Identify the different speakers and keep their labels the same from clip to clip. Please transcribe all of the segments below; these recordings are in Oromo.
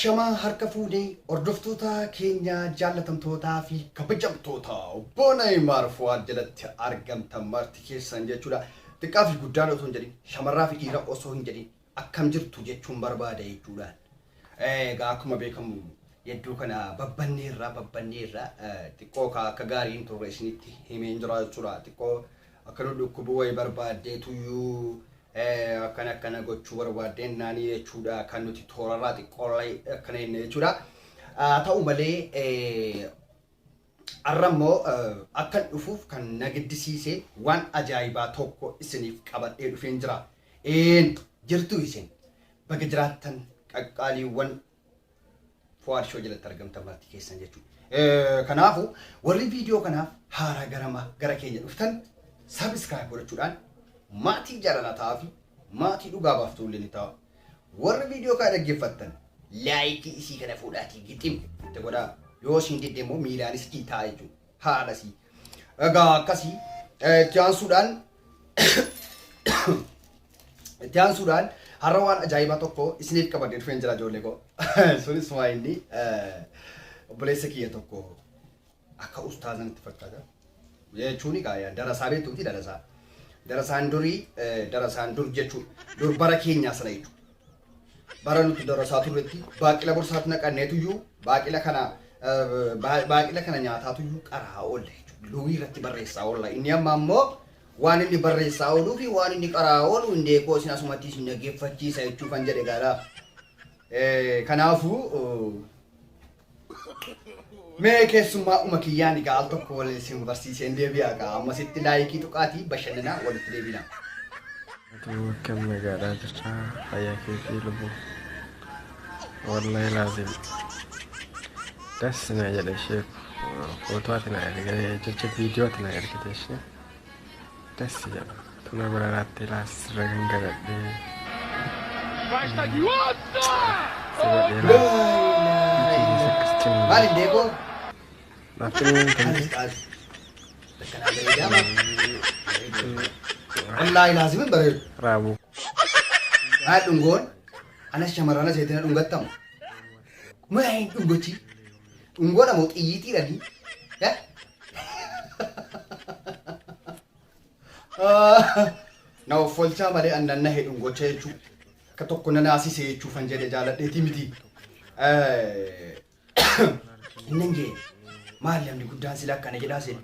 Speaker 1: Ashamaa harka fuunee hordoftoota keenya jaallatamtootaa fi kabajamtoota obbo Neeymaar Fuwaad jalatti argamtan marti keessan jechuudha. Xiqqaa fi guddaan osoo hin jedhin, shamarraa fi dhiira osoo hin jedhin akkam jirtu jechuun barbaada jechuudhaan. Egaa akkuma beekamu yedduu kana babbanneerra babbanneerra xiqqoo akka gaarii hin turre isinitti himeen jira jechuudha. Xiqqoo akka nu dhukkubuu wayii barbaaddeetuyyuu akkana akkana gochuu barbaaddeen naanii jechuudha kan nuti toorarraa xiqqoollee akkana jenne jechuudha. Haa ta'u malee har'a immoo akkan dhufuuf kan na giddisiise waan ajaa'ibaa tokko isiniif qabadhee dhufeen jira. Een jirtu isin baga jiraattan qaqqaaliiwwan Fuwaad Show jalatti argamtan marti keessan jechuudha. Kanaafu warri viidiyoo kanaaf haaraa garama gara keenya dhuftan subscribe godhachuudhaan maatii jaalalaa ta'aa fi maatii dhugaa baaftuu illee ni ta'a. Warri viidiyoo kana dhaggeeffattan laayikii isii kana fuudhaatii gixim itti godhaa. Yoo isiin didde immoo miilaanis dhiitaa jechuudha. Haadhasii. Egaa akkasii itti aansuudhaan Itti aansuudhaan har'a waan ajaa'ibaa tokko isiniif qabadhee dhufeen jira ijoollee koo. Sunis waa inni obboleessa kiyya tokko akka ustaazan itti fakkaata. Jechuun egaa darasaa beektu miti darasaa. Darasaan durii darasaan dur jechuudha. Dur bara keenyaa sana jechuudha. Bara nuti darasaa turretti baaqila borsaatti naqanneetuyyuu baaqila kana baaqila kana nyaataatuyyuu qaraa oolla jechuudha. Luwii irratti barreessaa oolla. Inni amma ammoo Waan inni barreessaa ooluu fi waan inni qaraa oolu hin deekoo isin asumatti isin dhaggeeffachiisa jechuu kan jedhe gaala. Kanaafuu mee keessummaa uma kiyyaan egaa al tokko wal isin barsiiseen deebi'a egaa ammasitti laayikii tuqaatii bashannanaa walitti deebina.
Speaker 2: Atuu akkam nagaadhaa jirtaa fayyaa keetii lubbuu wallahi laazim das na jedhe ishee footoo ati na ergite jecha viidiyoo ati na ergite ishee das jedha tuna bira raattee laas sirra gangaladhee si godhee laas iji akkas
Speaker 1: Maal
Speaker 2: cimma
Speaker 1: hin deekoo?
Speaker 2: naaf cimma
Speaker 1: Maal
Speaker 2: kan
Speaker 1: ustaaz? Akkanaa bareedaa maa? Wallaahi laazim hin bareedu.
Speaker 2: raabuu
Speaker 1: Maal dhungoon? Anas shamarrana seetina dhungattamu. Maa hin dhungochi? Dhungoodha moo xiyyiitiidha ni? Na offolchaa malee annan nahe dhungocha jechuu. Akka tokko na naasise jechuufan jedhe jaaladheetii miti. Innan jee maal namni guddaan sila akkana jedhaa sila.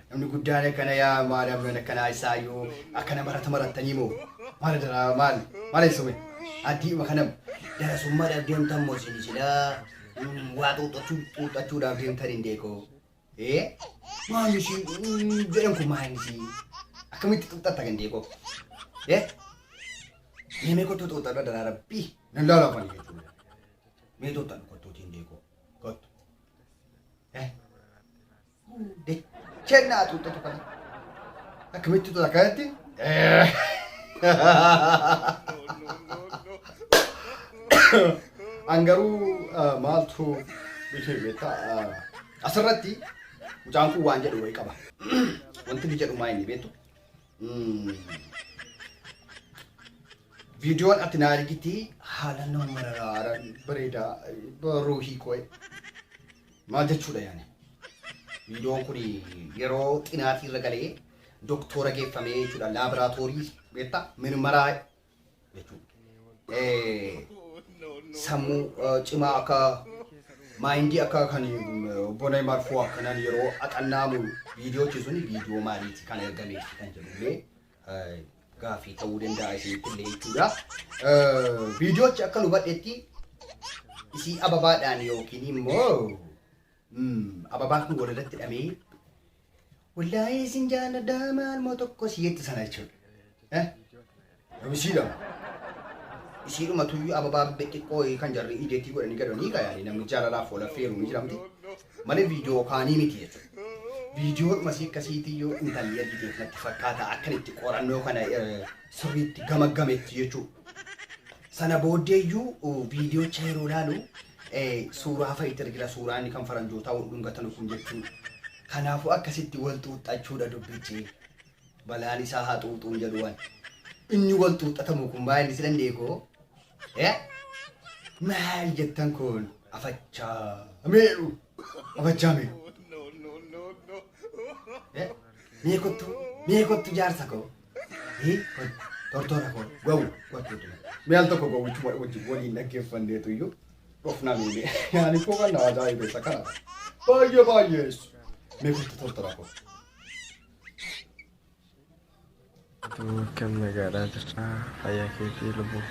Speaker 1: Namni guddaan akkana yaa maal namni akkanaa isaayyuu akkana marata marattanii moo maal daraa maal maal eessume addiima kanam darasummaadhaaf deemtan moo isin silaa waa xuuxachuu xuuxachuudhaaf deemtan hin deekoo. Ee maal ishii jedhan kun maal ishii akkamitti xuuxatta kan deekoo. Ee mee mee kottuu xuuxadha daraa rabbii nan laalaafani jechuudha. Mee xuuxadhu kottuutiin deekoo kottu. Eh dacheen naa xuuxatu kana akkamitti xuuxata akkanatti. An garuu maaltu bitee beektaa asirratti mucaan kun waan jedhu wayii qaba. Wanti inni jedhu maa inni beektu? Viidiyoon ati naa ergiti haala nama mararaa bareedaa ruuhii koo maal jechuudha yaani. Viidiyoon kun yeroo xinaatii irra galee doktoora geeffamee jechuudha laaboraatoorii beektaa mirmaraa jechuudha. Sammuu cimaa akka maayindii akka kan obbo Neymar Foo akkanaan yeroo axannaamu viidiyoochi suni viidiyoo maaliiti kan ergameef kan jedhullee gaafii ta'uu danda'a isinitti illee jechuudha. Viidiyoochi akka nu badhetti isii ababaadhaan yookiin immoo ababaan kun walirratti hidhamee wallaahi isin jaalladha maal moo tokko si jetti sana jechuudha. Isiidha. Isiidhuma tuyyuu ababaa xixiqqoo kan jarri ideetii godhanii gadhanii kayaanii namni jaalalaaf wal affeeru ni jiramti. Malee viidiyoo kaanii miti jechuudha. Viidiyoodhuma isii akkasiitiyyuu intalli ergiteef natti fakkaata akkan itti qorannoo kana sirriitti gamaggametti jechuudha. Sana booddeeyyuu viidiyoocha yeroo ilaalu suuraa fa'i itti argina suuraa inni kan faranjootaa wal dhungatan kun jechuudha. Kanaafuu akkasitti wal xuuxxachuudha dubbichi. Balaan isaa haa xuuxuun jedhu waan. Inni wal xuuxxatamu kun baay'een si dandeekoo. Maal jettan kun afachaa meedhu afachaa meedhu. Eh, Mee kottu mee kottu jaarsa koo. Eh, kottu tortora koo gowwu kottu. Mee al tokko gowwichuma wajjin waliin dhaggeeffanneetu iyyuu dhufna miile. Ani koo kan na ajaa'ibe isa kana. Baay'ee baay'ee. Mee kottu tortora koo.
Speaker 2: Atuu akkam nagaadhaa jirta fayyaa keetii lubbuu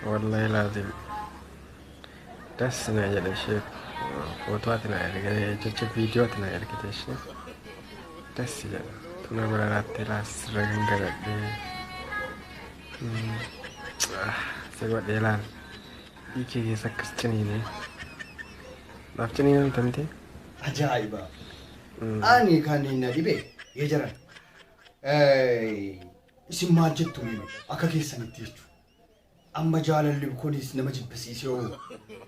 Speaker 2: wallahi laazim das na jedhe ishee footoo ati na ergite jecha viidiyoo ati na ergite ishee das jedha tuna bararaatti laas sirra gangaladhee si godhee laal hiikee keessa akkas ciniinee naaf ciniinamta miti.
Speaker 1: Ajaa'iba! Ani kan na dhibe yee jaran isin maal jettu mee akka keessanitti jechuudha. Amma jaalalli kunis nama jibbisiisee hoo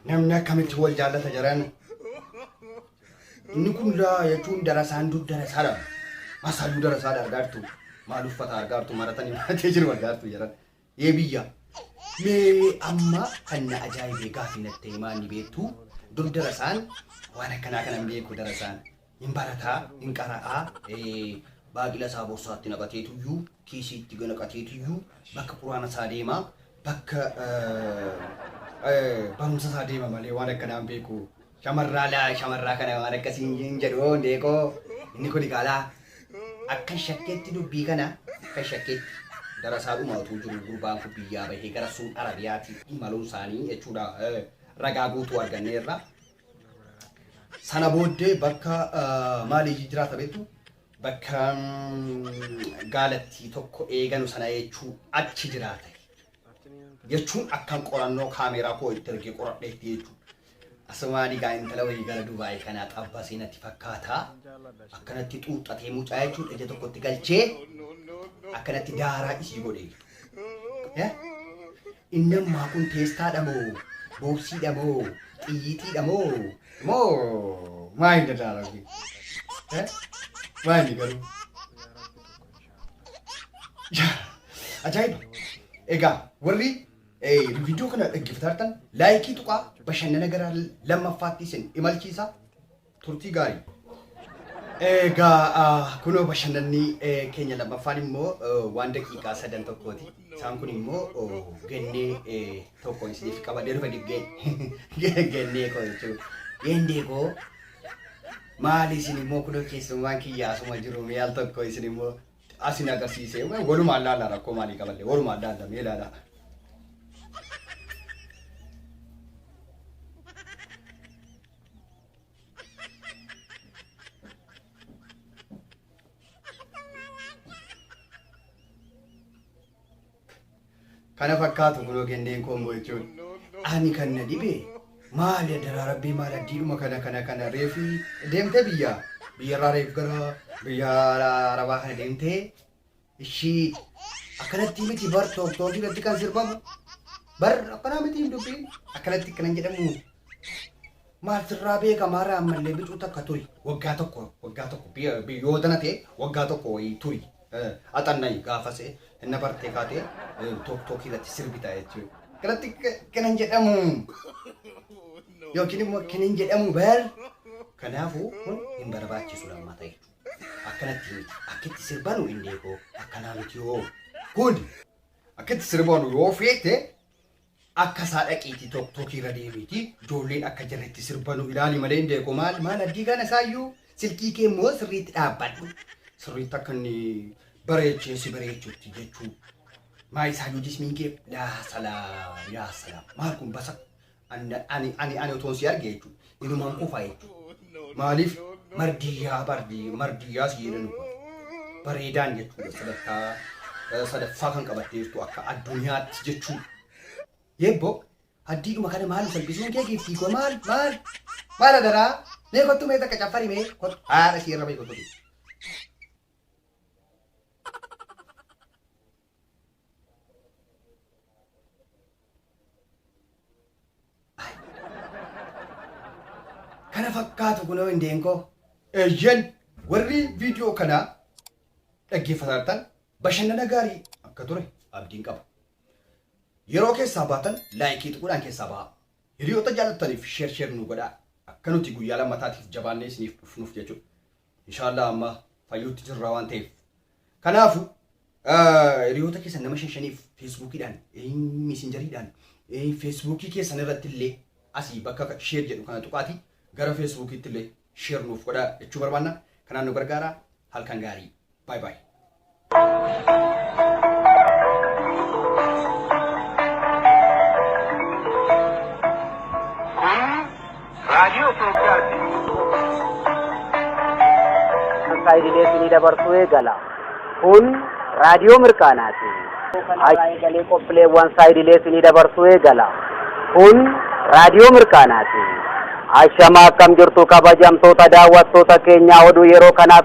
Speaker 1: namni akkamitti wal jaallata jaran. Inni kun laa jechuun darasaan dur darasaadha. Masaayyuu darasaadha argaartu. Maal uffata argaartu maratanii maratee jiru argaartu jaran. Yee biyya. Mee amma kan na ajaa'ibee gaafii natti ta'e maal ni beektu? Dur darasaan waan akkanaa kana hin beeku darasaan. Hin barataa, hin qara'aa, baaqila isaa borsaatti naqateetuyyuu, kiisiitti naqateetuyyuu bakka quraana isaa deema, bakka barumsa isaa deema malee waan akkanaa hin beeku. Shamarraa laa shamarraa kana waan akkasii hin jedhu deekoo inni kun gaalaa Akkan shakketti dubbii kana akkan shakketti darasaadhuma utuu jiruu gurbaan kun biyyaa bahee gara Suud Arabiyaati imaluun isaanii jechuudha ragaa guutuu arganneerra. Sana booddee bakka maalii jiraata beektu bakka gaalattii tokko eeganu sana jechuu achi jiraata jechuun akkan qorannoo kaameeraa koo itti ergee qoradheetti jechuudha. Asumaan egaa intala wayii gara Dubaay kanaa xabbasee natti fakkaata. Akkanatti xuuxxatee mucaa jechuudha ija tokkotti galchee akkanatti daaraa isii godhe. Eh? Inni ammaa kun teestaadha moo boobsiidha moo xiyyiitiidha moo moo maa hin dadaaramne? Eh? Maa inni garuu? Ajaa'iba! Egaa warri Viidiyoo kana dhaggeeffataa jirtan laayikii tuqaa bashannana gara lammaffaatti isin imalchiisa turtii gaarii. Egaa kunoo bashannanni keenya lammaffaan immoo waan daqiiqaa sadan tokkooti. Isaan kun immoo gennee tokko isiniif qabadhee dhufe gennee koo jechuudha. Gendee koo maali isin immoo kunoo keessummaan kiyya asuma jiru mee al tokko isin immoo asin agarsiisee walumaan laalla rakkoo maalii qaballee walumaan laalla mee laala. Kana fakkaatu kunoo gendeen koommoo jechuun. Ani kan na dhibe maali adaraa rabbii maal addiidhuma kana kana kana reefi deemtee biyya biyyarraa reef gara biyya arabaa kana deemtee ishii akkanatti miti bar tooktookii irratti kan sirbamu bar akkanaa miti hin dubbiin akkanatti kanan jedhamu maal sirraa beeka maara ammallee bicuu takka turi waggaa tokko waggaa tokko yoo dana ta'e waggaa tokko wayii turi Axannayi gaafas inna bartee kaatee tooktookii irratti sirbita jechuudha. Kanatti kanan jedhamu yookiin immoo kanan jedhamu bar. Kanaafuu kun hin barbaachisu lammata jechuudha. Akkanatti miti. Akkitti sirbanu hin deekoo akkanaa miti yoo. Kun akkitti sirbanu yoo feete akka isaa dhaqiitii tooktookii irra deemiitii ijoolleen akka jarri itti sirbanu ilaali malee hin deeku maal maal addii kana isaayyuu silkii kee immoo sirriitti dhaabbadhu sirriitti akka inni bareechee si bareechutti jechuu maa isaayyuu jismiin kee yaa salaam yaa salaam maal kun basa ani ani ani ani otoon si arge jechuu inumaan kufa jechuu maaliif mardiyyaa bardii mardiyyaa si jedhanu kun bareedaan jechuudha sadarkaa sadaffaa kan qabatteertu akka addunyaatti jechuudha. Yebboo haddiidhuma kana maal salphisuun kee giiftii koo maal maal maal adaraa mee kottu mee takka caffari mee kottu haadha ishee irra mee kottu. Kana fakkaatu kunoo indeenkoo. Eeyyen warri viidiyoo kana dhaggeeffataa jirtan bashannana gaarii akka ture abdiin qaba. Yeroo keessaa baatan like tuquudhaan keessaa bahaa. Hiriyoota jaallattaniif share share nu godhaa. Akka nuti guyyaa lammataatiif jabaannee isiniif dhufnuuf jechuudha. Inshaallah amma fayyuutti jirra waan ta'eef. Kanaafu hiriyoota keessan nama shan shaniif Facebookiidhaan, Messengeriidhaan, Facebookii keessan irratti illee asii bakka share jedhu kana tuqaati gara Facebookiitti illee share nuuf godhaa jechuu barbaanna. Kanaan nu gargaara. Halkan gaarii. Bye bye.
Speaker 3: Kun raadiyoo Itoophiyaati.
Speaker 4: Saayidilee isinii dabarsuu eegala. Kun raadiyoo mirqaanaati. Kanarraa eegalee qophiileewwan saayidilee isinii dabarsuu eegala. Kun raadiyoo mirqaanaati. Ashama, akkam jirtu kabajamtoota daawwattoota keenyaa? Oduu yeroo kanaaf